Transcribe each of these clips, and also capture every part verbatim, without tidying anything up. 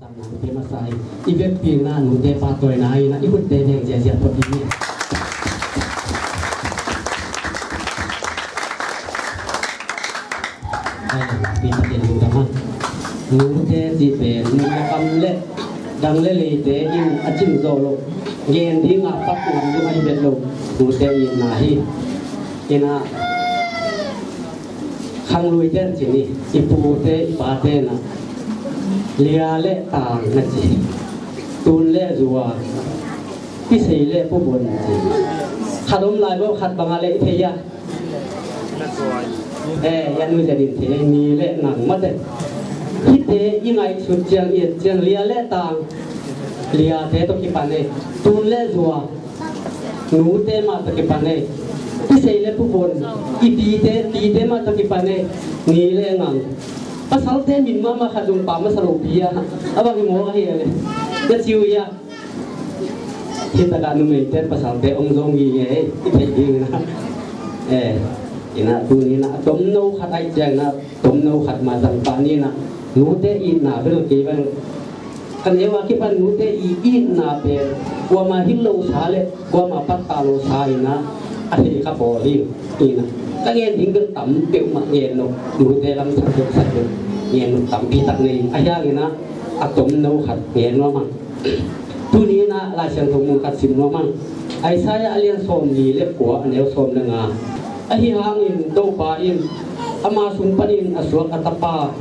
Nute masa hi. I vekpi na nute pahtawina hi na, i hutte veng ziazia phot hi. Ai, pi takin lungdam a. Nute cih pen, nu le kam le dang le leite in a cing zawh loh, gen dinga pat ngam ding ahi bet lo. Nute itna hi. Ina, khangluite in ci ni, i pute, i pate na, lia le tang na ci, tun le zua, pisei le pubun ci. Khat om lai bo, khat banga le i thei a. Eh, yan nu zia din thei, ni le nang mate. Hite i ngaihsut ciang, i et ciang, lia le tang, liate tawh kipan e, tun le zua, nute mah tawh kipan e, pisei le pupon, i pite, pite mah tawh kipan e, ni le ngang. Pasalte min mahmah khat zong pha masa lo pi a, a bang hi mawk ahi a le. Na ciu hi a. Hi takah numeite pasalte ong zong hi nge, i theih ding na. Eh, ina tuni na a tomno khat aih ciang na, tomno khat mah zang pah ni na. Nute itna bel kei bel ka neu a kipan nute i itna pen kuama hil lo sa le kuama pattah lo sa ina a thei ka pawl hi. Ina ka ngen ding bel tam peuhmah ngen lo, nute lam sak peuh sak peuh ngen lo tampi tak nei a hiang ina a tomno khat ngen lo mang. Tuni ina Lai Siangtho mun khat sim nuam ang. Isaiah a lian sawmli le kua a neu sawm le nga. Ahi hangin Topa in ama sung panin a suak a tapa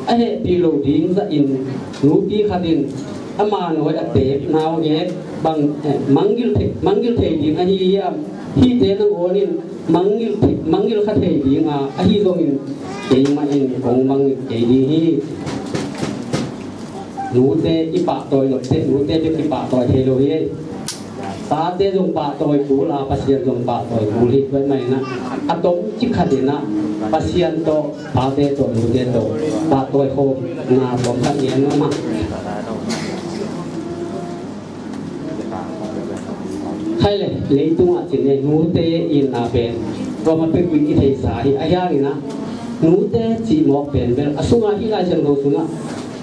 a hehpih lo ding zahin nupi khat in ama nawi a teep naungek bang, eh, mangngilh thei, mangngilh thei ding ahi hiam? Hihte nangawn in mangngilh thei, mangngilh kha thei ding a, ahi zongin keimah in kong mangngilh kei ding hi. Nute i pahtawi loh teh, nute bek i pahtawi thei lo hi. Tate zong pahtawi kul a, Pasian zong pahtawi kul hi. Tua ahih manin a tomcik khat in a Pasian tawh, pate tawh, nute tawh pahtawi khawm na tuam khat ngen nuam a. Khai le, leitungah cin e, nute itna pen kuamah peuh in i theisa hi. A hiangin a nute cih mawk pen bel a sungah hih Lai Siangtho sungah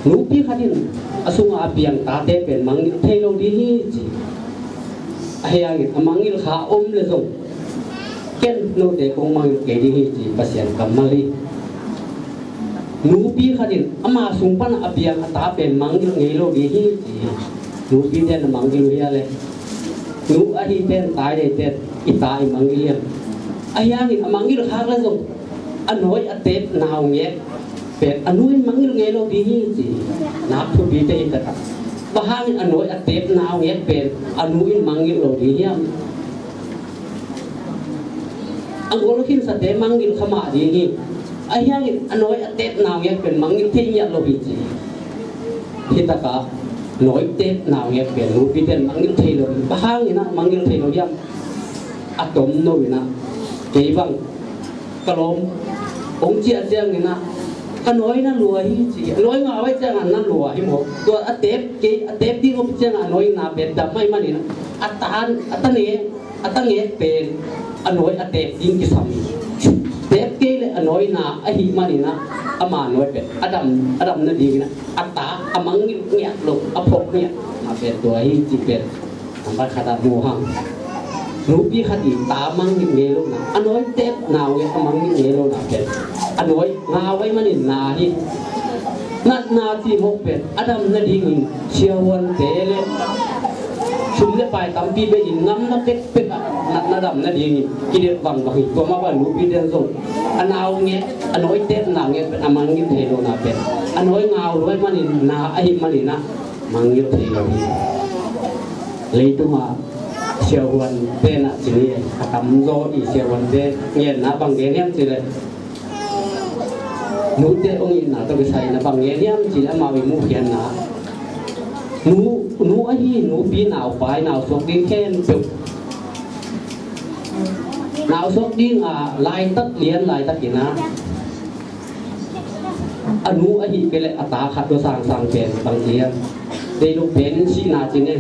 nupi khat in a sungah a piang tate pen mangngilh thei lo ding hi ci. A hiangin a mangngilh kha om le zong ken note kong mangngilh kei ding hi ci Pasian kammal hi. Nupi khat in ama sung pan a piang a ta pen mangngilh ngei lo ding hi ci. Nupi ten a mangngilh uh hi a le. Nu ahi ten, tai dei ten i ta i mangngilh hiam? A hiangin a mangngilh khak le zong a nawi a teep naungek pen a nu in mangngilh ngei lo ding hi ci. Nak thupi te hi takah. Bang hangin a nawi a teep naungek pen a nu in mangngilh lo ding hiam? A ngol khinsate mangngilh kha mah ding hi. A hiangin a nawi a teep naungek pen mangngilh thei ngiat lo hi ci. Hi takah nawi teep naungek pen nupi ten mangngilh thei lo hi. Bang hangin a mangngilh thei lo hiam? A tomno in a kei bang ka lawm hong ciah ciangin a ka nawi na lua hi ci. A nawi ngau ahih ciangin na lua hi maw? Tua a teep kei, a teep ding om ciangin a nawi na pen dam ahih manin a tan, a ta ne a ta ngek pen a nawi a teep ding kisam hi. Teep kei le a nawi na ahih manin a ama nawi pen a dam, a dam nadingin a ta a mangngilh ngiat lo, a phawk ngiat a pen tua hi ci pen. Nambat khat ah mu hang. Nupi khat i ta mangngilh ngei lo na, a nawi teep naungek a mangngilh ngei lo na pen a nawi ngau ahih manin na hi. Natna cih mawk pen a dam nadingin siavuante le sum le pai tampi bei in ngamna pekpek ah natna dam nadingin kidelh vangbang hi. Tua mah bang nupi ten zong a naungek, a nawi teep naungek pen a mangngilh thei lo na pen a nawi ngau lo ahih manin na ahih manin a mangngilh thei lo hi. Leitungah siavuante na ci ni, a tamzaw i siavuante ngenna bang gen hiam cih leh nute hong itna tawh kisai na bang ngen hiam cih leh amau i muhkhiatna. Nu, nu ahi nupi naupai nausuak ding khempeuh nausuak ding a laitak lian laitak in a a nu ahih kei leh a ta khat tua sangsang pen bang ci hiam? Dei lo pen sihna ci ne.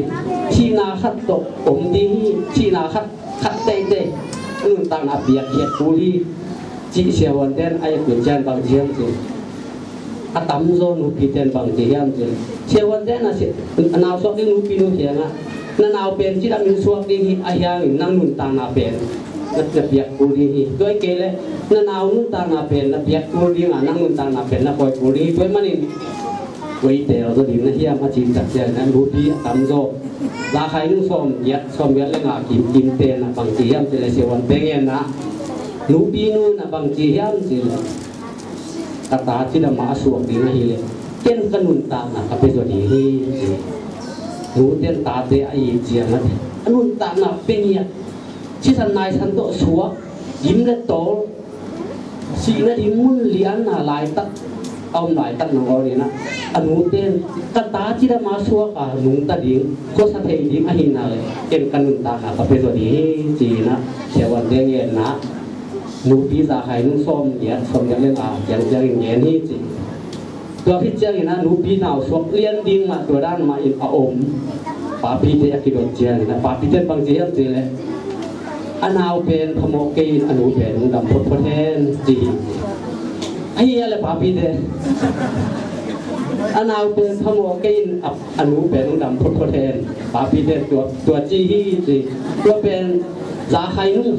Sihna khat tawh om ding hi. Sihna khat, khat teitei a nuntakna a piakkhiat kul hi. Cih siavuante in a et uh ciang bang ci hiam ci? A tamzaw nupite in bang ci hiam cih leh, siavuante in a si-, a nau suak ding nupi nu kiangah, na nau pen cidam in suak ding hi, ahi hangin nang nuntakna pen na, na piak kul ding hi. Tua hi kei leh na nau nuntakna pen na piak kul ding a, nang nuntakna pen na khawi kul ding hi. Tua ahih manin koi teel zaw ding na hiam a cih tak ciangin a nupi a tamzaw, Za Khai Nung sawmgiat, sawmgiat le nga kim, kimte in a bang ci hiam cih leh, siavuante genna, nupi nu in a bang ci hiam cih leh, ka ta cidam a suak ding ahih leh ken ka nuntakna ka pia zaw ding hi, ci. Nute in tate a it ciangin a nuntakna pia ngiat, sisan naisan tawh suak, gim le tawl, sih nading mun lianna laitak a om laitak nangawn in a, a nute in ka ta cidam a suak a nungta ding, khuasa thei ding ahih nak leh ken ka nuntakna ka pia zaw ding hi, ci-in a, siavuante genna, nupi Za Khai Nung sawmgiat, sawmgiat le nga kiang ciangin gen hi, ci. Tua khit ciangin a nupi nau suak lian ding mah tua dan mah in a om. Papite a kidot ciangin a papite bang ci hiam cih leh, a nau pen phamawh kei in a nu pen hong dam photphot hen, ci hi. Ahi a leh papite, a nau pen phamawh kei in a, a nu pen hong dam photphot hen. Papite tua, tua ci hi, ci. Tua pen Za Khai Nung,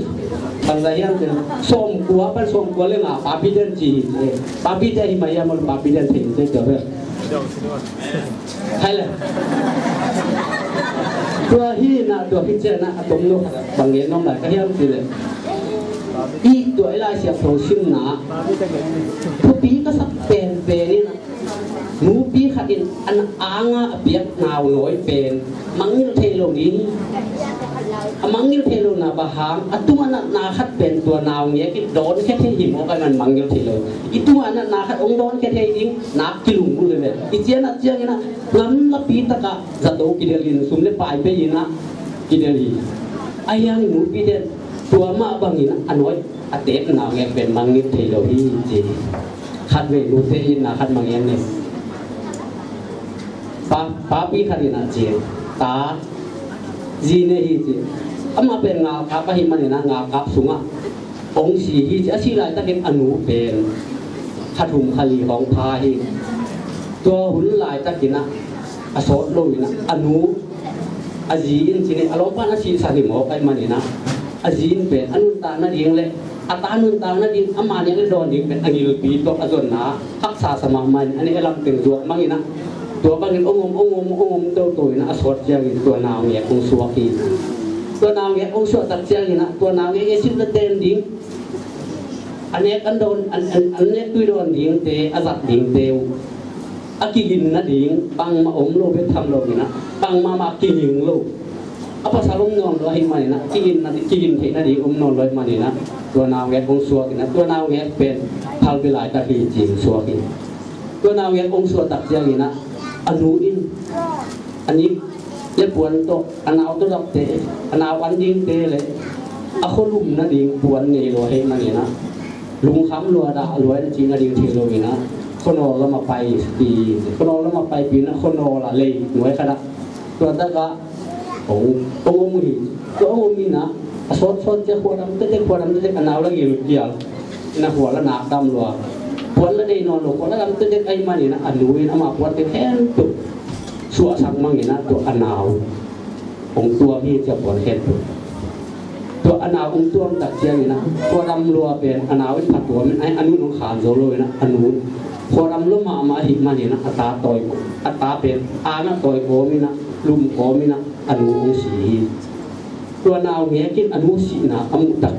bang za hiam cih leh, sawmkua pan sawmkua le nga papite in ci hi, ci. Papite hi mah hiam, papite in thei hi, ci, tua pen. Khai le. Tua hi na, tua khit ciangin a, a tomno bang gen nuam lai ka hiam cih leh, i tua i Lai Siangtho simna, thupi ka sak penpen in a, nupi khat in a anga a piak nau nawi pen mangngilh thei lo ding. A mangngilh thei lohna bang hang, a tung a natna khat pen tua naungek in dawnkhia thei hi mawk ahih man mangngilh thei lo. I tung a natna khat hong dawnkhia thei ding, nak kilunggulh hi ve. I ci a nat ciangin a, ngamlapi takah zato kidelh in, sum le pai pia in a kidelh hi. Ahi hangin nupite in tua mah bangin a nawi a teek naungek pen mangngilh thei lo hi, ci. Khatvei nute itna khat mah gen ni. Pa, papi khat in a ci, ta, zi nei hi, ci. Amah pen ngalkap ahih manin a ngalkap sungah hong si hi, ci. A sih laitakin a nu pen kha thum kha li hong pha hi. Tua hun laitakin a, a sawt lo in a, a nu, a zi in ci ni, a lawmpa in a sihsan hi mawk ahih manin a, a zi in pen a nuntak nading le a ta nuntak nading, a mah nek le dawn ding pen a gilpi tawh a zonna haksa sa mahmah in a, a lamteng zuak mang in a, tua bangin hong om, hong om, hong om toto in a, a sawt ciangin tua naungek hong suak hi. Tua naungek hong suak tak ciangin a, tua naungek i sip le ten ding, a nek an dawn, an, an, an nek tui dawn dingte, a zat dingte uh, a kigin nading bangmah om lo bek tham lo in a, bangmah mah kiging lo. A pasal om nawn lo ahih manin a, kigin na, kigin theih nading om nawn lo ahih manin a, tua naungek hong suak in a, tua naungek pen phalbi laitak hi ci-in suak hi. Tua naungek hong suak tak ciangin a, a nu in a nik le puan tawh, a nau tawh dapte, a nau an dingte le a khualum nading puan nei lo ahih manin a, lungkham lua dah lua in a cih nading thei lo in a, khuanawl lam a paipi, khuanawl lam a paipi in a, khuanawl a lei nuai khat ah, tua takah hong, hong om hi. Tua hong om in a, a sawtsawt ciang khuadam tektek, khuadam tektek, a nau la gilkial in a, khua la nak dam lua, puan la nei nawn lo, khua la dam tektek ahih manin a, a nu in ama puante khempeuh suahsak mang in a, tua a nau hong tuam hi, ci a, puan khempeuh. Tua a nau hong tuam tak ciangin a, khuadam lua pen a nau in phatuam in a, a nu in hong khan zo lo in a, a nu khuadam lua mahmah ahih manin a, a ta tawi, a ta pen an ah tawi kawm in a, lum kawm in a, a nu hong si hi. Tua naungek in a nu sihna a muh tak,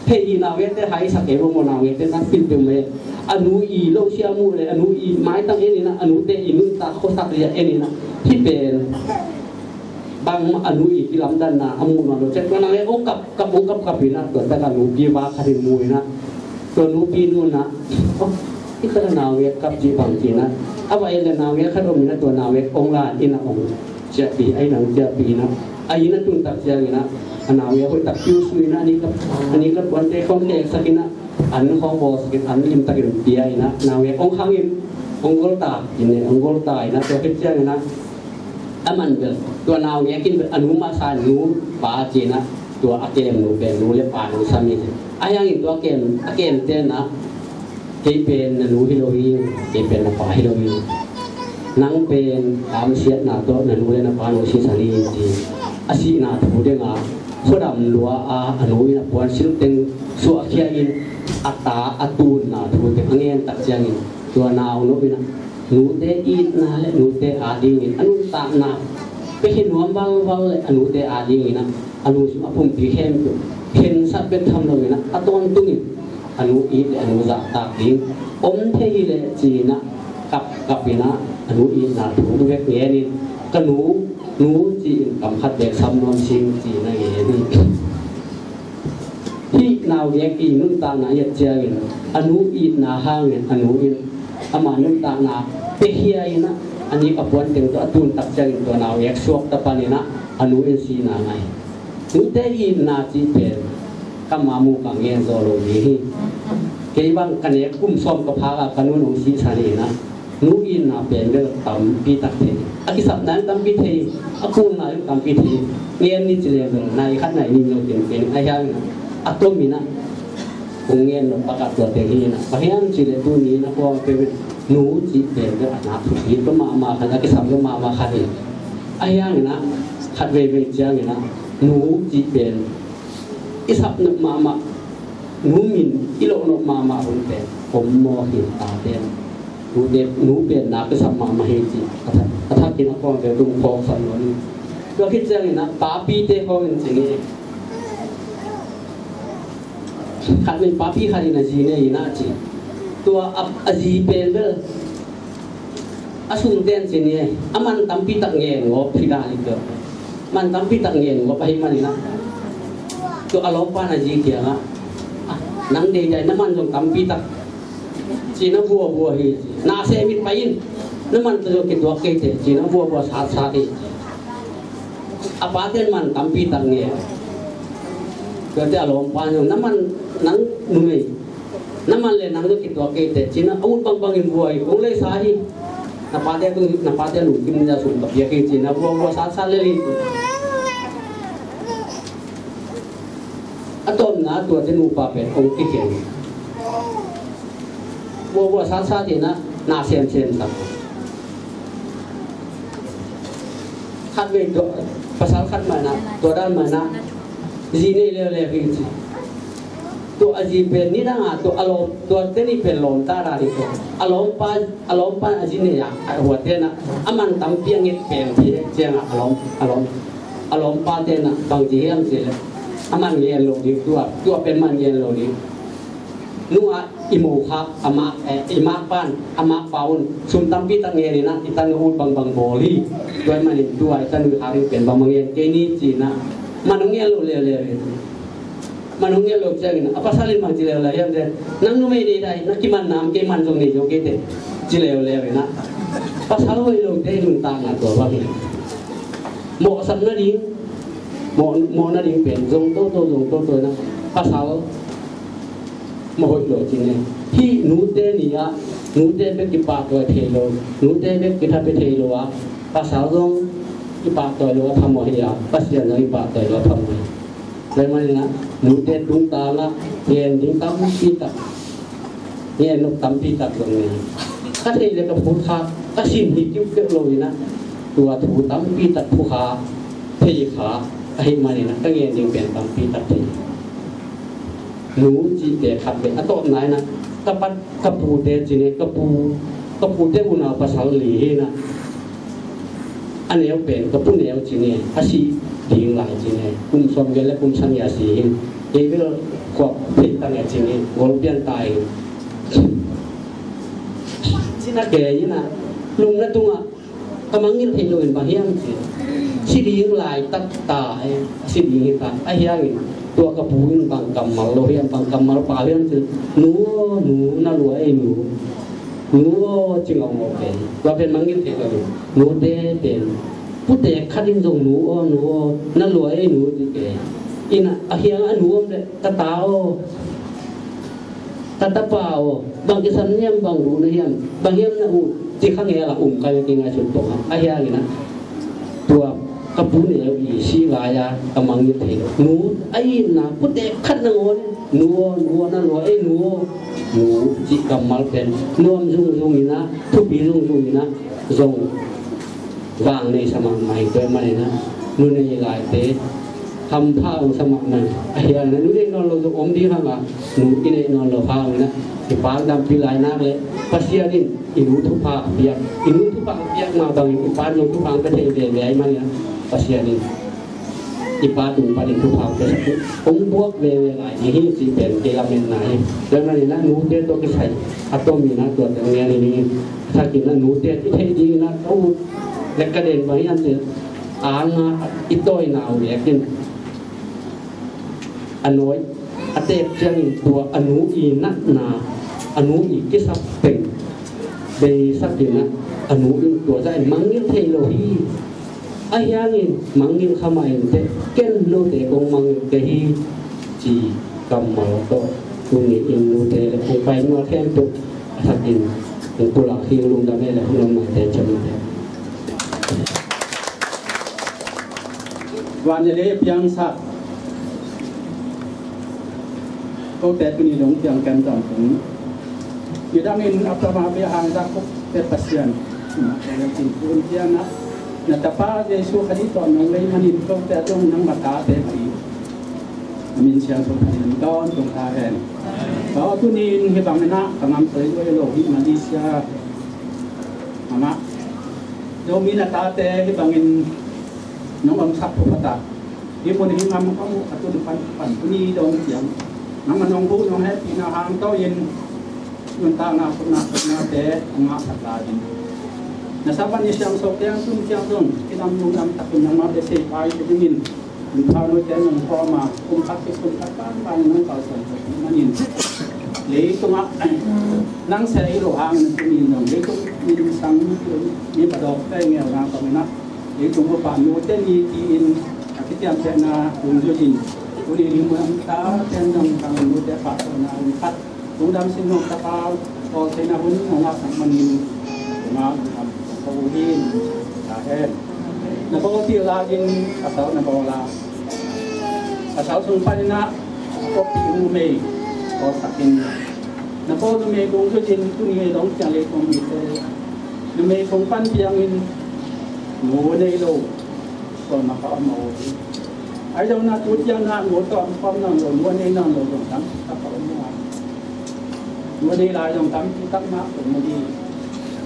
thei hi, naungekte haisak e, maw, naungekte nakpi peuhmah e. A nu i lo sia muh le, a nu i maitang en in a, a nute i nuntak khuasak zia en in a, hih pen bangmah a nu i kilamdanna a muh nawn lo ciang, tua naungek hong kap, kap, hong kap, kap in a, tua takah nupi va khat in mu in a, tua nupi nu in a, oh, hih takah naungek kap cih bang ci in a, a va en le naungek khat om in a, tua naungek hong la in a, hong ciahpih, a inn ah hong ciahpih in a, a inn a tun tak ciangin a, a naungek hoih tak piu sui in a, a nih kap, a nih kap puante khawng kheksak in a, an khawng bawlsak in, an limtakin pia in a, naungek hong khang in, hong gol ta in e, hong gol ta in a, tua khit ciangin a, a man bel tua naungek in bel a nu masa in, nu pa ci in a, tua a kemnu pen nu le pa in hong sam hi. Ahi hangin tua kem, a kemte in a, Kei pen na nu hi lo hi, kei pen na pa hi lo hi. Nang pen kamsiatna tawh na nu le na pa nong sisan hi ci. A sihna thu dingah khuadam lua a, a nu in a puansilh teng suahkhia in a ta a tunna thu teng a ngen tak ciangin tua nau nop in a nute itna le nute adingin a nuntakna pia hi nuam valval le a nute adingin a, a lungsim a pumpi khempeuh khensat bek tham loin a, a tawntungin a nu it le a nu zahtak ding om thei hi leh ci-in a, kapkap in a, a nu itna thu bek ngenin ka nu, nu ci-in kam khat bek sam nuam sing ci-in a ngen hi. Hih naungek i nuntakna i et ciangin a nu itna hangin a nu in ama nuntakna pia khia in a, a nik a puan teng tawh a tun tak ciangin tua naungek suak ta panin a, a nu in sihna ngah hi. Nute itna cih pen ka ma mu ka ngen zaw lo ding hi. Kei bang ka nek kum sawm ka phak a ka nu'n hong sihsan in a, nu itna pen bel tampi tak thei. A kisapna in tampi thei, a kulna in tampi thei. Ngen ni ci leng bel nai khat nai nih lo teng teng a hiang in a, a tom in a, kong ngen lo pak a tua teng hi in a. Bang hiam cih leh tuni in a kua peuh in nu cih pen bel a na thupi peuh mahmah khat, a kisam peuh mahmah khat hi. A hiang in a, khat veivei ciang in a, nu cih pen i sap nop mahmah, nu min i loh nop mahmah hun pen om maw hi ta pen. Nu pen, nu pen na kisap mahmah hi ci. A thak, a thak in a kawm pen tung phawk san lo ni. Tua khit ciangin a papite khawng in ci ni. Khat min papi khat in a zi nei in a ci. Tua a, a zi pen bel a sum ten ci ni, a man tampi tak ngen ngawp hi dan hi kio. Man tampi tak ngen ngawp ahih manin a, tua a lawmpa in a zi kiangah, "Ah, nang deidai na man zong tampi tak," ci-in a vuavua hi. "Na sem it pai in, na man tawh zong kituak kei teh," ci-in a vuavua satsat hi. A paten man tampi tak ngen. Tuate a lawmpa in zong, "Na man, nang numei na man le nang zong kituak kei teh," ci-in a ut bangbang in vua hi. "Kong leisa hi. Na pate tung, na pate lungkim ni a sum ka piak hi," ci-in a vuavua satsat lel hi. A tawpna tuate nupa pen hong kikhen. Vuavua satsat in a na semsem sak. Khat vei tua, pasal khat mah in a, tua dan mah in a, zi nei leuleu hi ci. Tua a zi pen nidang a, tua a lawm, tuate nih pen lawmta dan hi tua. A lawmpa, a lawmpa a zi nei a, a huate in a, a man tampi a nget pen thei ciangah a lawm, a lawm, a lawmpate in a bang ci hiam cih leh, a man ngen lo ding tua, tua pen man ngen lo ding. Nu ah i mo kha, a mak, eh, i makpa in, a makpa un sum tampi tak ngen in a, i tanu ut bangbang bawl hi. Tua ahih manin tua i tanu kha ding pen bangmah ngen kei ni ci-in a, man hong ngen lo leuleu hi. Man hong ngen lo ciangin a pasal in bang ci leuleu hiam cih leh, "Nang numei deidai, na kiman nam, kei man zong nei zo kei teh," ci leuleu in a, pasal hoih lote nuntakna tua bang hi. Mawhsap nading, mawh, mawh nading pen zong toto, zong toto in a, pasal mawh hoih lo ci ne. Hih nute ni-ah nute bek kipahtawi thei lo, nute bek kitha pia thei lo a, pasal zong kipahtawi lo a phamawh hi a, Pasian zong kipahtawi lo a phamawh hi. Tua ahih manin a, nute tungtangah ngen ding tampi tak, ngen nop tampi tak zong nei. Ka theih le ka phut kha, ka sin hi kiukiau lo in a, tua thu tampi tak phukha, theikha ahih manin a, ka ngen ding pen tampi tak thei. Nu cihte khat le a tawpna in a, ka pat, ka pute ci ne, ka pu, ka pute unau pasal li hi in a, a neu pen ka pu neu ci ne, a si ding lai ci ne, kum sawm gel le kum sagih a si hi. Kei bel khuak thei tang e ci ne, gol pian ta hi. Ci na kei in a, lungna tungah ka mangngilh theih loin bang hiam cih, si ding lai tak ta e, si ding hi ta. Ahi hangin tua ka pu in bang kammal lo hiam, bang kammal pau hiam cih, "Nu aw, nu, na lua ei nu. Nu aw," ci ngaungau pen. Tua pen mangngilh theih loin, nute pen, pute khat in zong, "Nu aw, nu aw, na lua ei nu," ci pen. In a, ahi hang a nu om leh, "Ka ta aw, ka tapa aw, bang kisam na hiam, bang duh na hiam, bang hiam na uh," ci kha ngel a um kha ve kei ngaihsut pong a. Ahi hangin a, tua ka pu neu i sih lai-a ka mangngilh thei lo. Nu a itna pute khat nangawn in Nu aw, nu aw, na nu aw, ei nu aw, nu cih kammal pen nuam zungzung in ah, thupi zungzung in ah zong vang nei sa mahmah hi. Tua ahih manin ah nu nei laite hampha hong sa mahmah hi. Ahih hangin ah nu nei nawn lo zong om ding hang a, nu i neih nawn loh hangin ah i pa dampi lai nak leh Pasian in i nu thupha piak, i nu thupha piak mah bangin i pa zong thupha pia thei veve ahih manin ah Pasian in i pa tung panin thupha pia sak hi. Hong buak veve lai ding hi cih pen kei lametna hi. Tua ahih manin ah nute tawh kisai a tomin ah tua teng ngen hi ding hi. Sa in ah nute i theih dingin ah ka ut leh ka den bang hiam cih leh a nga i tawina uh leh kin a nawi a teek ciangin tua a nu i natna, a nu i kisap teng beisak in ah a nu in tua zah in mangngilh thei lo hi. Ahih hangin mangngilh kha mah inteh, ken note kong mangngilh kei hi, ci kammal tawh tuni in nute leh hong pai nuam khempeuh a sak in hong pulak hi. Lungdam e leh hong om maite ciamteh. Van le lei piangsak kote tuni dong piang kem tam tung. Midang in a pama bia hang dak kok te Pasian. Kin kun piang na, na tapa Jesu Khazih tawh nong lei manin kote dong nangma tate mah hi. A min siangtho Pasian tawntung ta hen. Ka aw tuni in hih bangin ah ka ngam soi lo hi Malaysia. Mama. Zomi na tate hih bangin nong omsak phat a, hih mun hih gam kong a tun pan pan tuni dong piang. Nangma nong bu nong hehpihna hang tawh in nuntakna khutna khutnate hong ngahsak lai in. Na Sabbath ni siangtho teng tun ciang zong i dam lungdam takin nangma bia sei pai dingin Kum khat note nong khawm a, kum khat kikum khat bangbang nong kalsuan tek ahih manin leitungah nang sia hi lo hangin tuni in zong leitung min sang mi padawk te ngeuna kong in ah leitung upa nute ni tiin a kiciamtehna dungzui in tuni in hih mun a om tate in zong nang nute pahtawinak hun khat Lungdam sin nong tapa tawltheihna hun nong ngahsak manin tungah lungdam ko uh hi. Amen. Na bawl pih lai-in pasal na bawl a, pasal sung panin ah koppih numei bawlsak in, na bawl numei dungzui in tuni dong ciang leitung mite numei kong pan piangin nu nei lo suan mah ka om uh hi. Ahi zongin ah tu ciang ah nu tawh om khawm nawn lo, nu a nei nawn lo zong tampi tak a om uh a, nu a nei lai zong tampi tak mah om uh hi.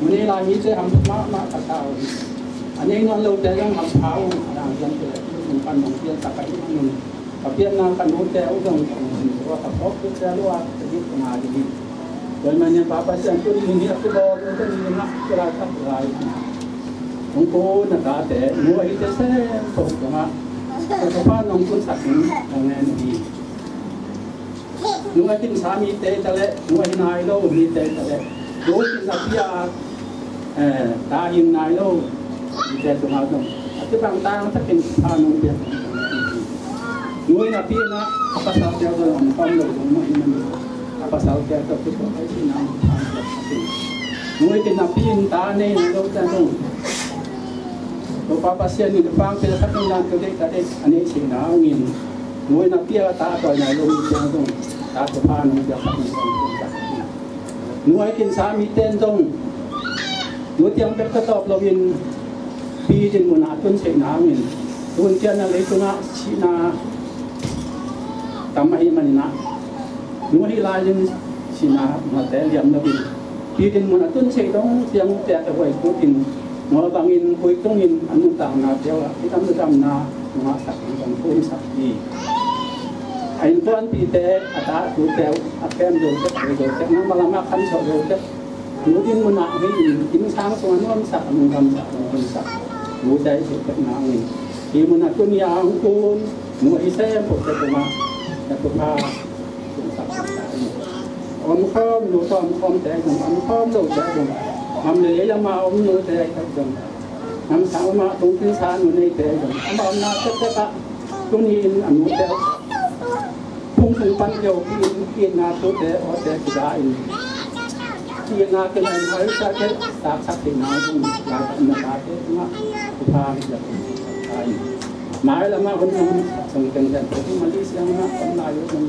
Nu a nei lai mite hampha mahmah ka sa uh hi. A nei nawn lote zong hampha uh a, a dang ciang te leh tu sung pan nong pian tak ahih manin ka pianna ka nute uh zong ka hong sin tua ka phawk tuk cia lua ka dik ka ngai uh hi. Tua ahih manin Pa Pasian tuni in hih a kibawl nute ni in ah kilaisak lai hong kun na tate nu ahi te sem pawl tungah ka thupha nong tunsak in ka ngen uh hi. Nu a kinsa mite ta leh nu ahi nai lo mite ta leh nu a kinsa pia eh, ta hing nai lo mite tungah zong a kibang tangtakin thupha nong piak. Nu in a pi in ah a pasalte zong om khawm lo zong mah hi manin a pasalte tawh kituak ahi sin ah thupha nong piak. Nu in a pi in ta nei nai lo te zong Topa Pasian in a pangpil a khat in dan tua deih ta deih a neih sihna hangin nu in a pi a ta tawi nai lo mite zong ta thupha nong piak khat in zong Nu a kinsa mite in zong nu tiang bek ka tawp loin pi din munah a tun theihna hangin tun ciang a leitungah sihna tam ahih manin ah nu ahi lai-in sihna mate liam loin pi din munah a tun theih dong ciang ute a huai kut in Mawh bangin khuitungin a nuntakna peuh ah i dam ludamna nungah sak in kan thumsak hi. A innkuanpihte a ta a tu peuh a kem zo tek, zo zo tek, nangmah lamah khamsawh zo tek. Nu din munah hi in, innsang sungah nuamsak, a lungdamsak, a lungdamsak. Nu dai zo tek nangin hi munah tuni a hong kun nu ahi sem peuh tek tungah na thupha Om khawm nu tawh om khawmte zong, om khawm lote zong, gam le lei lamah om nute zong, gam sang lamah tungkhin sa nu neite zong, amah omna tektek ah tuni in a nute phung sung pan kio pi in, itna tute awte kida in, itna kina in hoihsa te taksak theihna zong, lai na tate tungah thupha hi. Mai lamah hun nong song tengteng, Malaysia lamah om lai uh zong